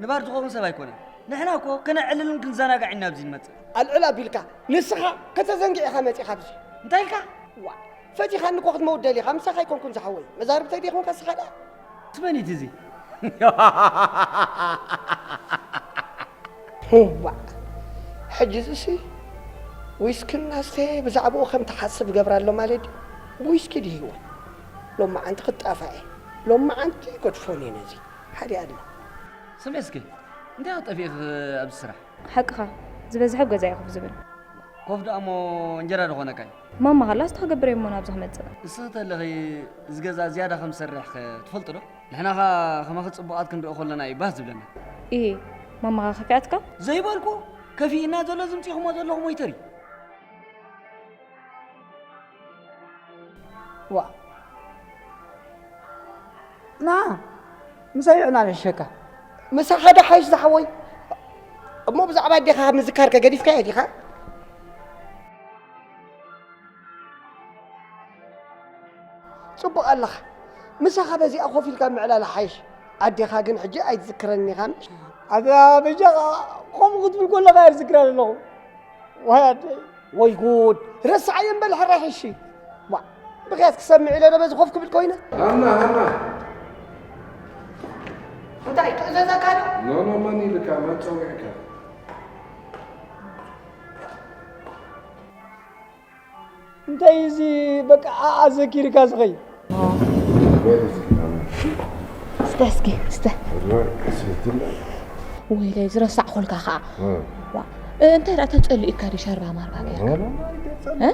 ንባር ዝኸውን ሰብ ኣይኮነን። ንሕና እኮ ከነዕልልን ክንዘናጋዕ ኢና ኣብዚ ንመጽእ። ኣልዕል ኣቢልካ፣ ንስኻ ከተዘንግዕ ኢኻ መጺኻ ኣብዚ። እንታይ ኢልካ? ዋ፣ ፈቲኻኒ እኮ ክትመውት ደሊኻ፣ ምሳኻ ኣይኮንኩን ዝሓወይ። መዛርብተይ ዲኹም ከስኻ ደኣ? ስመኒት እዚ። ዋዕ፣ ሕጂ እዚሲ ዊስኪ እናስተየ ብዛዕባኡ ከም ትሓስብ ገብራ ኣሎ ማለት ድዩ? ዊስኪ ድዩ ህይወት? ሎመዓንቲ ክጣፋእ እየ። ሎመዓንቲ ገድፎን እየ ነዚ። ሓደ ኣላ። ስምዒ እስኪ፣ እንታይ ክትጠፍኢ ኢኺ ኣብዚ ስራሕ? ሓቅኻ፣ ዝበዝሐ ኣብ ገዛ እየ ኮፍ ዝብል። ኮፍ ደኣ እሞ እንጀራ ዶ ኾነካ እዩ? ማማ ሃላስ እንታይ ክገብር እየ እሞ ናብዚ ክመጽእ? እስኺ ተለኺ እዚ ገዛ ዝያዳ ከም ዝሰርሕ ኸ ትፈልጢ ዶ? ንሕና ኸኣ ከማኺ ጽቡቓት ክንርኢ ከለና እዩ ባህ ዝብለና። ኢሂ፣ ማማ ኸኣ ከፊኣትካ? ዘይበልኩ፣ ከፊእና ዘሎ ዝምጺእኹሞ ዘለኹም ወይተር እዩ። ዋ። ና፣ ምሳይ ይዕና ንሕሸካ። ምሳኻ ዶ ሓይሽ ዝሓወይ? እሞ ብዛዕባ ኣዴኻ ካብ ምዝካርከ ገዲፍካዮ ዲኻ? ጽቡቕ ኣለኻ። ምሳኻ በዚኣ ኮፍ ኢልካ ምዕላል ሓይሽ። ኣዴኻ ግን ሕጂ ኣይትዝክረን ኢኻ ምሽ? ኣታ በጃኻ ከምኡ ክትብል ከለኻ እየ ዝዝክራ ዘለኹ። ዋይ ኣደይ። ወይ ጉድ! ረስዓዮ እምበር ሕራይ ሕሺ። ዋ፣ ብኽያት ክሰምዕ ኢለ ዶ በዚ ኮፍ ክብል ኮይነ? ሃና፣ ሃና። እንታይ ትእዘዘካ ዶ? ኖ፣ ኖ፣ መን ኢልካ? መን ጸዊዕካ? እንታይ እዚ በቃ ኣኣ ዘኪርካ ዝኸይ? በል እስኪ፣ ሃና። እስተ እስኪ፣ እስተ። እዋይ፣ ቀስ ትብል። ወይለይ፣ ዝረሳዕኹልካ ኸኣ። እ። ዋ፣ እ፣ እንታይ ደኣ ተጸሊኡካ ድዩ ሻርባ ማርባ ጌርካ? ኖ፣ ኖ፣ ኖ፣ ኣይተጸልእን እ?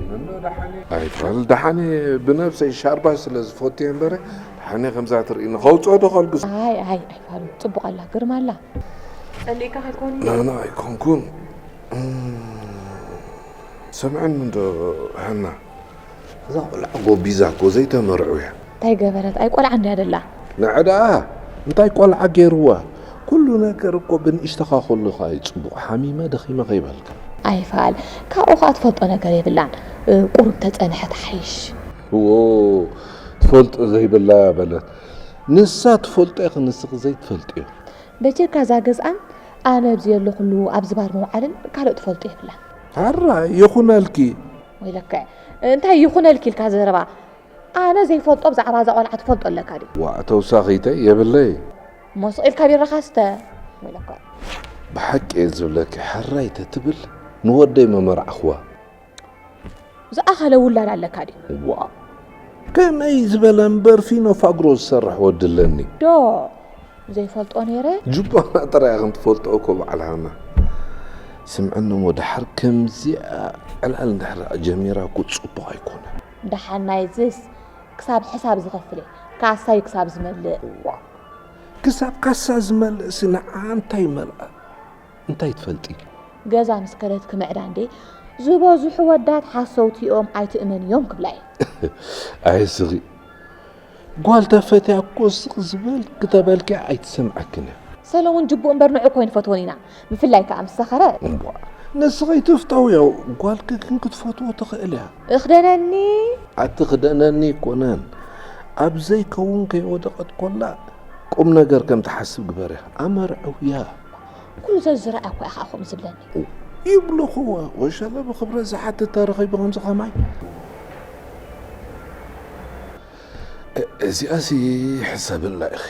ኖ፣ ኖ፣ ደሓን እየ። ኣይፋል፣ ደሓን እየ። ብነብሰይ ሻርባ ስለ ዝፈቱ እየ እምበረ፣ ደሓን እየ። ከምዛ ትርእይኒ፣ ከውጽኦ ዶ ከልግሶ? ኣይ፣ ኣይ፣ ኣይፋል፣ ጽቡቕ ኣላ፣ ግርማ ኣላ። ጸሊእካ ከይኮን? ኖ፣ ኖ፣ ኣይኮንኩን። እም፣ ስምዕኒ እንዶ፣ ሃና። እዛ ቆልዓ ጎቢዛ እኮ ዘይተመርዑ እያ። እንታይ ገበረት? ኣይ ቆልዓ እንድያ ደላ። ንዓ ደኣ እንታይ ቆልዓ ገይርዋ? ኩሉ ነገር እኮ ብንእሽተኻ ከለኻ እዩ ጽቡቕ። ሓሚመ ደኺመ ከይበልካ። ኣይፋል፣ ካብኡ ኸኣ ትፈልጦ ነገር የብላን። እ፣ ቁሩብ ተጸንሐት ሓይሽ። እዎ፣ ትፈልጦ ዘይብላ በለት። ንሳ ትፈልጦ ኢኺ፣ ንስኺ ዘይትፈልጥዮ። በጀካ እዛ ገዝኣን ኣነ ኣብዚ ዘለኹሉ ኣብዚ ባር ምውዓልን ካልእ ትፈልጦ የብላን። ሕራይ ይኹነልኪ። ወይለከ፣ እንታይ ይኹነልኪ ኢልካ ዘረባ? ኣነ ዘይፈልጦ ብዛዕባ እዛ ቆልዓ ትፈልጦ ኣለካ ድዩ? ዋእ፣ ተውሳኺተይ የብለይ። እሞ ስቕ ኢልካ ቢራኻ ስተ። ወይለከ። ብሓቂ እየ ዝብለኪ፣ ሕራይ ተትብል ንወደይ መመርዓኽዋ። ዝኣኸለ ውላድ ኣለካ ድዩ? ዋእ፣ ከመይ ዝበለ እምበር ፊኖ ፋግሮ ዝሰርሕ ወዲ ኣለኒ። ዶ ዘይፈልጦ ነይረ? ጁባና ጥራይ ኢኽን ትፈልጦ እኮ በዓል ሃና። ስምዕኒ እሞ፣ ደሓር ከምዚኣ ዕላል እንድሕር ጀሚራ እኮ ጽቡቕ ኣይኮነን። ደሓን ናይዝስ ክሳብ ሕሳብ ዝኸፍል እየ። ካሳይ ክሳብ ዝመልእ። ዋእ፣ ክሳብ ካሳ ዝመልእሲ ንዓ እንታይ መልኣ? እንታይ ትፈልጢ? ገዛ ምስ ከደት ክምዕዳ እንዴ፣ ዝበዝሑ ወዳት ሓሰውቲ እዮም ኣይትእመንዮም ክብላ እየ። ኣይ ስኺ፣ ጓል ተፈትያ እኮ ስቕ ዝበል ክተበልኪ ኣይትሰምዓክን እያ። ሰለሙን ጅቡእ እምበር ንዑ እኮ ኣይንፈትዎን ኢና፣ ብፍላይ ከኣ ምስ ሰኸረ። እምቧ፣ ንስኺ ትፍተውዮ፣ ጓልኪ ግን ክትፈትዎ ትኽእል እያ። እኽደነኒ። ኣቲ ክደነኒ ኣይኮነን፣ ኣብ ዘይከውን ከይወደቐት ኮላ ቁም ነገር ከም ትሓስብ ግበርያ፣ ኣመርዕውያ። ኩሉ ዘዝረኣኳ ኢኻ ከምኡ ዝብለኒ። ይብልኽዎ፣ ወሸለ ብኽብረት ዝሓትት ተረኺቡ ከምዚ ኸማይ። እ-፣ እዚኣሲ ሕሰብላ ኢኺ።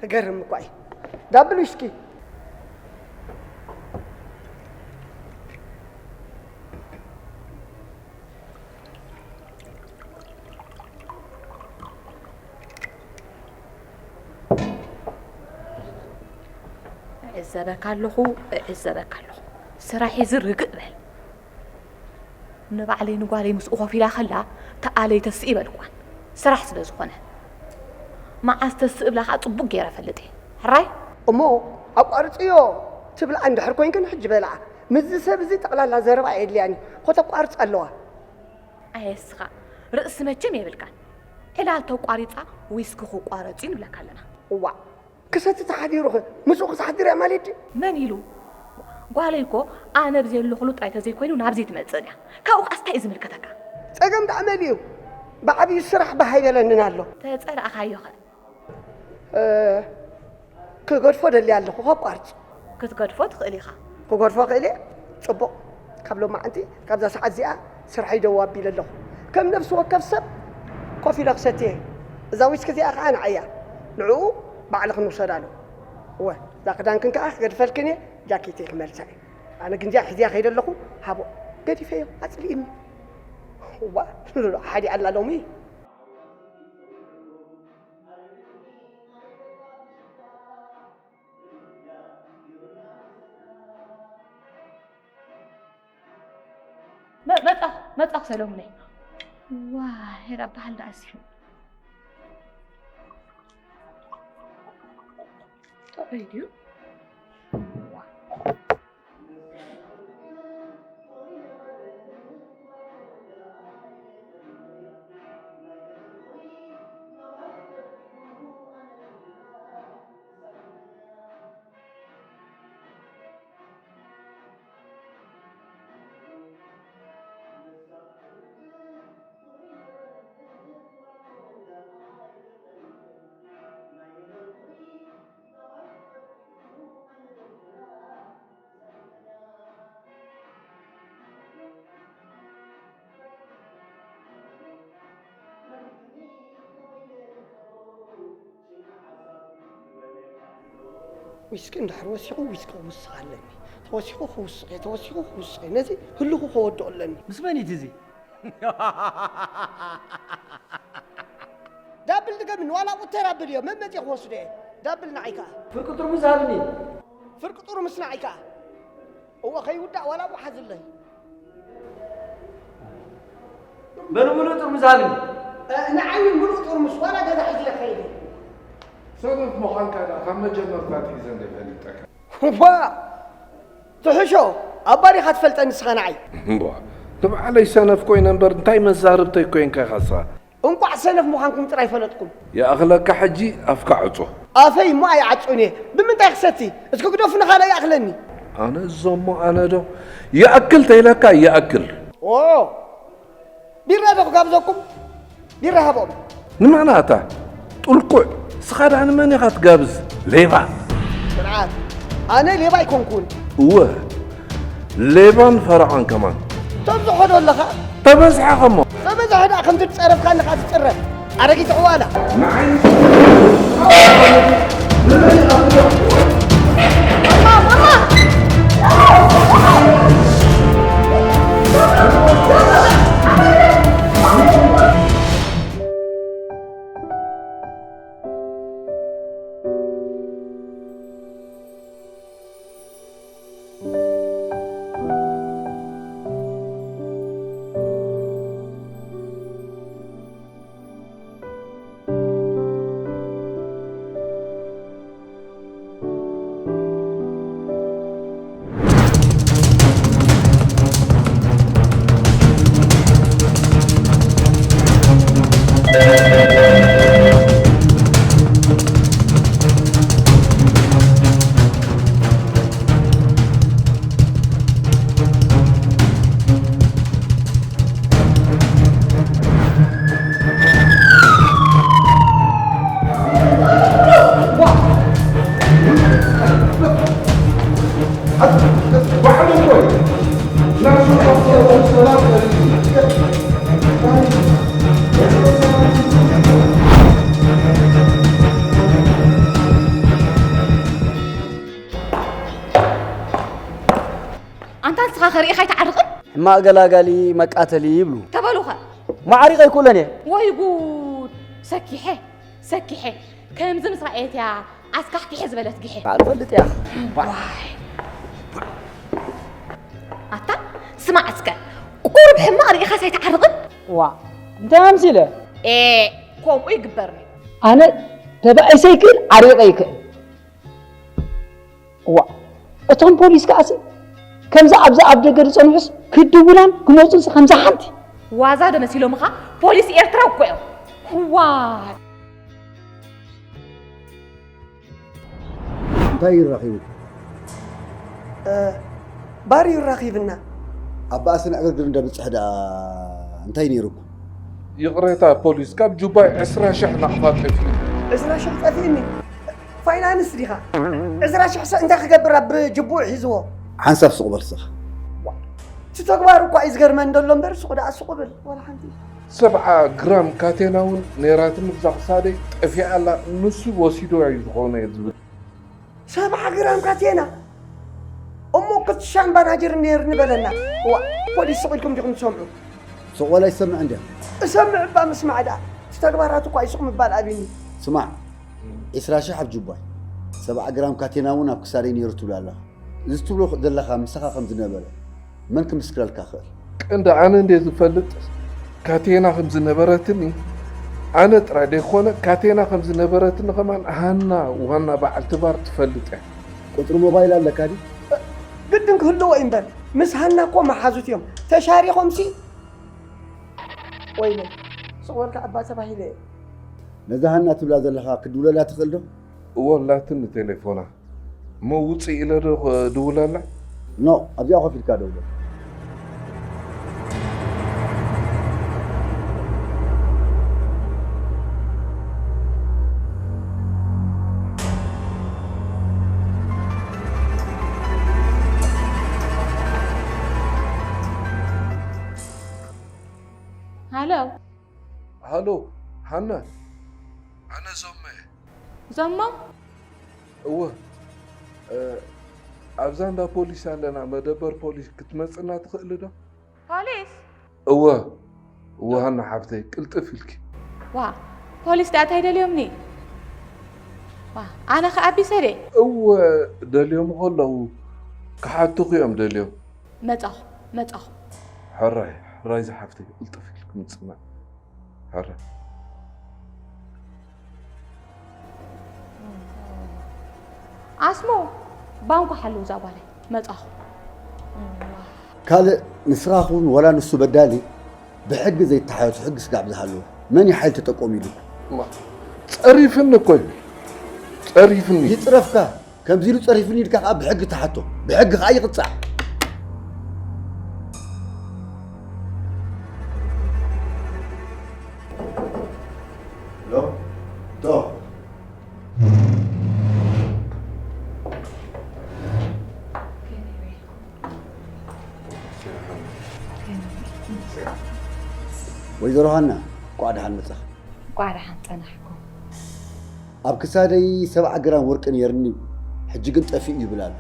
እገርም እኳ እዩ። ዳብል ዊስኪ። እዕዘበካ ኣለኹ፣ እዕዘበካ ኣለኹ። ስራሕ ሒዚ ርግእ በል። ንባዕለይ ንጓለይ ምስኡ ኮፍ ኢላ ከላ ተኣለይ ተስእ ይበልኳን፣ ስራሕ ስለ ዝኾነ። መዓስ ተስእ እብላ ከዓ ጽቡቕ ገይረ እፈልጥ እየ። ሕራይ? እሞ ኣቋርፅዮ ትብልኣ እንድሕር ኮይንክን ሕጂ በልዓ። ምስዚ ሰብ እዚ ጠቕላላ ዘረባ ኣየድልያኒ። ኮተቋርፅ ኣለዋ። ኣየስኻ ርእሲ መቸም የብልካን። ዕላል ተቋሪፃ ዊስኪ ክቋረፅ እዩ ንብለካ ኣለና። እዋዕ ክሰቲ ተሓዲሩኸ ምስኡ ክሳሕድር እያ ማለት ድዩ? መን ኢሉ? ጓለይ እኮ ኣነ ብዘየለኹሉ ጥራይ ተዘይኮይኑ ናብዚ ትመፅእ እያ። ካብኡ ከኣስ እንታይ እዩ ዝምልከተካ? ፀገም ደኣ መን እዩ? ብዓብዩ ስራሕ ባህ ኣይበለንን ኣሎ። ተፀላእኻዮኸ? እ፣ ክገድፎ ደልየ ኣለኹ ከቋርፅ። ክትገድፎ ትኽእል ኢኻ። ክገድፎ ክእል እየ። ፅቡቕ። ካብ ሎማዓንቲ ካብዛ ሰዓት እዚኣ ስርሐይ ደው ኣቢለ ኣለኹ። ከም ነፍሲ ወከፍ ሰብ ኮፍ ኢለ ክሰቲ እየ። እዛ ዊስኪ እዚኣ ከዓ ንዓይ እያ። ንዕኡ ባዕልኽን ውሰዳሉ። እወ፣ እዛ ክዳንክን ከዓ ክገድፈልክን እየ። ጃኬተይ ክመልሳ እየ። ኣነ ግን እዚኣ ሒዘያ ከይደ ኣለኹ። ሃቦ፣ ገዲፈዮ፣ ኣፅሊእኒ። እዋ፣ ሓዲ ኣላ ሎሚ። መ- መጣ መጣ ሰሎሙነይ። ዋይ ሄዳ በዓል ደኣ ኣስሑ። ጥዑይ ድዩ? ዊስኪ እንድሕር ወሲኹ ዊስኪ ክውስኽ ኣለኒ። ተወሲኹ ክውስኽ እየ፣ ተወሲኹ ክውስኽ እየ። ነዚ ህልኹ ከወድኦ ኣለኒ። ምስ መን እዩ እዚ? ዳብል ድገምኒ፣ ዋላ ቁተራ ብል እዮ፣ መመፂ ክወስዶ እየ። ዳብል ንዓይ ከኣ። ፍርቂ ጥርሙዝ ሃብኒ። ፍርቂ ጥርሙዝ ንዓይ ከኣ። እወ፣ ከይውዳእ ዋላ እሞ ሓዝለይ። በሉ ምሉእ ጥርሙዝ ሃብኒ። እ፣ ንዓይ እውን ምሉእ ጥርሙዝ፣ ዋላ ገዛ ሒዘ ክኸይድ እየ። ሰነፍ ምዃንካ ደኣ ካብ መጀመርታ ኣትሒዘ እንደ ፈሊጠካ። ዋ! ትሕሾ፣ ኣባዲኻ ትፈልጠኒ ንስኻ ንዓይ። እምቧ፣ ንባዕለይ ሰነፍ ኮይነ እምበር እንታይ መዛርብተይ ኮይንካ ኢኻ ንስኻ? እንቋዕ ሰነፍ ምዃንኩም ጥራይ ፈለጥኩም። ይኣኽለካ ሕጂ ኣፍካ ዕጾ። ኣፈይ እሞ ኣይዓጹን እየ። ብምንታይ ክሰቲ? እስኪ ግደፉ ንኻልእ ይኣኽለኒ። ኣነ እዞሞ ኣነ ዶ? ይኣክል ተይለካ ይኣክል። ኦ! ቢራ ዶ ክጋብዘኩም? ቢራ ሃቦም። ንመን ኣታ? ጥልቁዕ። ንስኻ ደኣ ንመን ኢኻ ትጋብዝ? ሌባ። ስርዓት። ኣነ ሌባ ኣይኮንኩን። እወ። ሌባን ፈረቓን ከማን። ተብዝሖ ዶ ኣለኻ? ተበዝሐ ከሞ። ተበዝሐ ደኣ ከምቲ ዝጸረፍካኒ ከኣ ትጽረፍ። ኣረጊት ዕዋላ። ንዓይ ኣንታ ንስኻ ከርእኻ ኣይትዓርቕን? ሕማቕ ገላጋሊ መቃተሊ ይብሉ። ተበሉኸ? ማዕሪቐ ኣይክእሎን እየ። ወይ ጉድ! ሰኪሐ፣ ሰኪሐ። ከምዚ ምስ ረኣየት እያ ኣስካሕኪሐ ዝበለት ጊሐ። ባዕሉ ፈልጥ እያ። ዋይ! ኣታ ስማዕ እስከ፣ ቁሩብ ቁሩብ ሕማቕ ርኢኻስ ኣይትዓርቕን? ዋ፣ እንታይ ኣምሲለ? ኤ፣ ከምኡ ይግበር ነይሩ። ኣነ ተባኢሰ ይክእል ዓሪቐ ይክእል። ዋ፣ እቶም ፖሊስ ከኣሲ ከምዛ ኣብዛ ኣብ ደገ ዝጸንሑስ ክድውላን ክመጹንስ ከምዛ ሓንቲ። ዋዛ ዶ መሲሎምኻ? ፖሊስ ኤርትራ እኮ እዮም። ዋይ። እንታይ ይራኺቡ? ባር ይራኺብና። ኣብ ባእስን ዕግርግርን ደብጽሕ ደኣ እንታይ ነይሩኩም? ይቕሬታ ፖሊስ፣ ካብ ጁባይ ዕስራ ሽሕ ናቕፋ ጠፊኡ። ዕስራ ሽሕ ጠፊእኒ። ፋይናንስ ዲኻ? ዕስራ ሽሕ ሰብ እንታይ ክገብር ኣብ ጅቡኡ ሒዝዎ? ሓንሳብ ሱቕ በል ስኻ። እቲ ተግባሩ እኳ እዩ ዝገርመኒ ዘሎ እምበር ሱቕ ደኣ ሱቕ ብል ወላ ሓንቲ። ሰብዓ ግራም ካቴና እውን ነይራትኒ ብዛ ክሳደይ ጠፊኣ ኣላ፣ ንሱ ወሲድዋ እዩ ዝኾነ እየ ዝብል። ሰብዓ ግራም ካቴና እሞ ክትሻን ባናጅር ነይርኒ በለና። ዋ ፖሊስ ስቕ ኢልኩም ዲኹም ትሰምዑ? ሱቕ በል ኣይትሰምዕ እንድያ። እሰምዕ እባ ምስማዕ ደኣ። እቲ ተግባራቱ እኳ እዩ ሱቕ ምባል ኣቢኒ። ስማዕ ዒስራ ሽሕ ኣብ ጁባይ ሰብዓ ግራም ካቴና እውን ኣብ ክሳደይ ነይሩ ትብል ኣለኻ። እዚ ትብሎ ዘለኻ ምሳኻ ከም ዝነበረ መን ክምስክረልካ ክእል? ቀንዲ ኣነ እንድየ ዝፈልጥ ካቴና ከም ዝነበረትኒ ኣነ ጥራይ ደይኮነ ካቴና ከም ዝነበረትኒ ከማን ሃና ዋና በዓልቲ ባር ትፈልጥ እያ። ቁጽሪ ሞባይል ኣለካ ድዩ? ግድን ክህልዎ እዩ እምበር ምስ ሃና እኮ መሓዙት እዮም ተሻሪኾምሲ። ወይለይ ስቕ በልካ እባ ተባሂለ እየ። ነዛ ሃና ትብላ ዘለኻ ክድውለላ ትኽእል ዶ? እወ ኣላትኒ ቴሌፎና እሞ ውፅእ ኢለ ዶ ክድውለላ? ኖእ ኣብዚኣ ኮፍ ኢልካ ደውሎ። ሃሎ ሃሎ ሃና ኣነ ዞመ ዞሞ እወ ኣብዛ እንዳ ፖሊስ ኣለና መደበር ፖሊስ ክትመፅና ትኽእሊ ዶ? ፖሊስ? እወ እወ ሃና ሓፍተይ ቅልጥፍ ኢልኪ። ዋ ፖሊስ ደኣ እንታይ ደልዮምኒ? ዋ ኣነ ኸኣ ኣቢሰ ድየ? እወ ደልዮም ኸለዉ ክሓቱኺ እዮም ደልዮም። መጻኹ መጻኹ። ሕራይ ሕራይ ዝሓፍተይ ቅልጥፍ ኢልኪ ምጽናዕ። ሕራይ። ኣስሞ ባንኮ ሓልው እዛ ጓለይ መጻኹ። ካልእ ንስኻ ኹን ወላ ንሱ በዳሊ ብሕጊ ዘይተሓየቱ ሕጊ ስጋዕ ብዝሃለዎ መን እዩ ሓይሊ ተጠቆሙ ኢሉኩም? እማ፣ ጸሪፍኒ እኮ እዩ። ጸሪፍኒ። ይጽረፍካ። ከምዚ ኢሉ ጸሪፍኒ ኢልካ ከኣ ብሕጊ ተሓቶ። ብሕጊ ከኣ ይቕጻዕ። ሎ፣ ዶ። ወይዘሮ ሃና፣ እንቋዕ ደሓን መጻኺ። እንቋዕ ደሓን ጸናሕኩም። ኣብ ክሳደይ ሰብዓ ግራም ወርቂ ነይርኒ፣ ሕጂ ግን ጠፊኡ ይብል ኣሎ።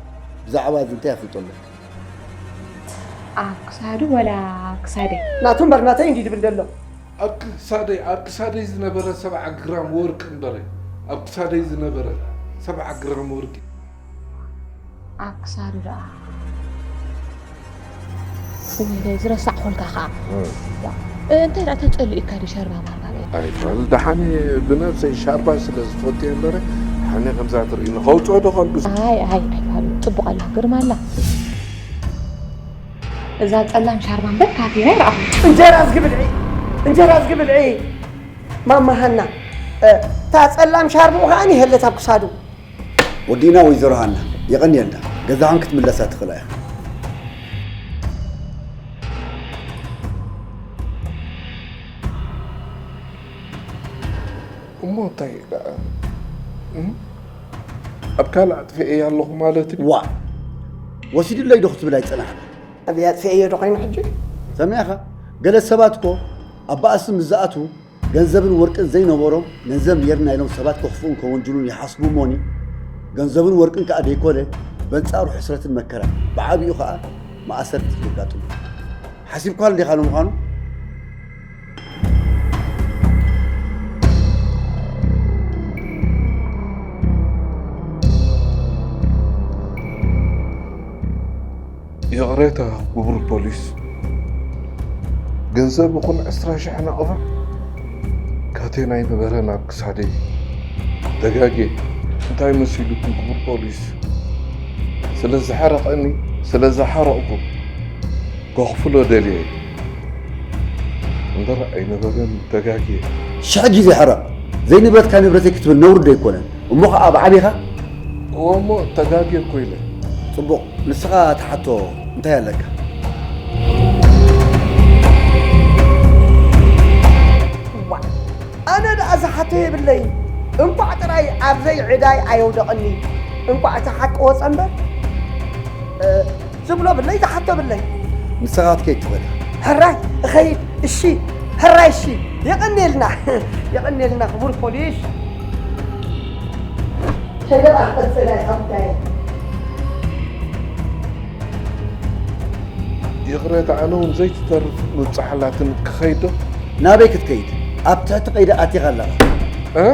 ብዛዕባ እዚ እንታይ ኣፍልጦ ኣለኪ? ኣብ ክሳዱ ወላ ኣብ ክሳደይ? ናቱ እምበር ናተይ እንዲ ድብል ደሎ። ኣብ ክሳደይ ኣብ ክሳደይ ዝነበረ ሰብዓ ግራም ወርቂ እምበረ ኣብ ክሳደይ ዝነበረ ሰብዓ ግራም ወርቂ ኣብ ክሳዱ ደኣ እወይለይ ዝረሳዕኹልካ ኸዓ እንታይ ደኣ ተጸሊኡካ ድዩ ሸርባ ማርባ ቤት ኣይፋል ደሓን ብነብሰይ ሻርባ ስለ ዝፈቱ እየ እምበረ ሓነ ከምዛ ትርእኒ ከውፅኦ ዶ ከልግስ ኣይ ኣይ ኣይፋል ፅቡቕ ኣላ ግርማ ኣላ እዛ ጸላም ሻርባ እምበር ካፌ ናይ ረኣኹ። እንጀራ ዝግብልዒ እንጀራ ዝግብልዒ ማማ ሃና እታ ጸላም ሻርብኡ ከኣ ይሀለት ኣብ ክሳዱ። ወዲእና ወይዘሮ ሃና የቐንየልና ገዛኽን ክትምለሳ ትኽእላ ኢኽን። እሞ እንታይ ደኣ ኣብ ካልእ ኣጥፊኤያ ኣለኹ ማለት እዩ። ዋእ ወሲዱለይ ዶ ክትብል ኣይጸናሕካን። ኣበይ ኣጥፊኤዮ ዶ ኮይኑ ሕጂ? ሰሚዕኻ? ገለ ሰባት እኮ ኣብ ባእሲ ምስ ዝኣትዉ ገንዘብን ወርቅን ዘይነበሮም ገንዘብ ኔርና ኢሎም ሰባት ከኽፍኡን ከወንጅሉን ይሓስቡ እሞኒ ገንዘብን ወርቅን ከኣ ደይኮነ በንጻሩ ሕስረትን መከራን ብዓቢኡ ከኣ መኣሰርቲ የጋጥሙ። ሓሲብካሉ ዲኻ ንምዃኑ? ይቕሬታ ክቡር ፖሊስ፣ ገንዘብ ይኹን ዕስራ ሽሕ ናቕፋ ካቴና ኣይነበረን ኣብ ክሳደይ። ተጋግየ። እንታይ መሲሉኩም ክቡር ፖሊስ? ስለ ዝሓረቐኒ፣ ስለ ዝሓረቕኩ ከኽፍሎ ደልየ እየ። እምበር ኣይነበረን፣ ተጋግየ። ሽሕ ግዜ ሕረቕ፣ ዘይንብረትካ ንብረተይ ክትብል ነውሪ ዶ ኣይኮነን? እሞ ኸዓ ብዓቢኻ? እወ እሞ ተጋግየ እኮ ኢለ። ጽቡቕ፣ ንስኻ ትሓቶ እንታይ ኣለካ? ዋእ፣ ኣነ ደኣ ዝሓቶ የብለይን። እንቋዕ ጥራይ ኣብ ዘይዕዳይ ኣየውደቐኒ። እንቋዕ እቲ ሓቂ ወጸ እምበር፣ እ፣ ዝብሎ ብለይ፣ ዝሓቶ ብለይ። ንስኻ ክትከይድ ትኽእል ኢኻ። ሕራይ፣ እኸይድ፣ እሺ፣ ሕራይ፣ እሺ። የቐንየልና፣ የቐንየልና ክቡር ፖሊስ። ሸገር ኣኽበል ሰናይ ሓብታይ። ይቕሬታ፣ ኣነ እውን ዘይትተርፍ ምብጻሕ ኣላትኒ፣ ክኸይድ ዶ? ናበይ ክትከይድ? ኣብ ትሕቲ ቀይዲ ኣቲኻ ኣለኻ። እ?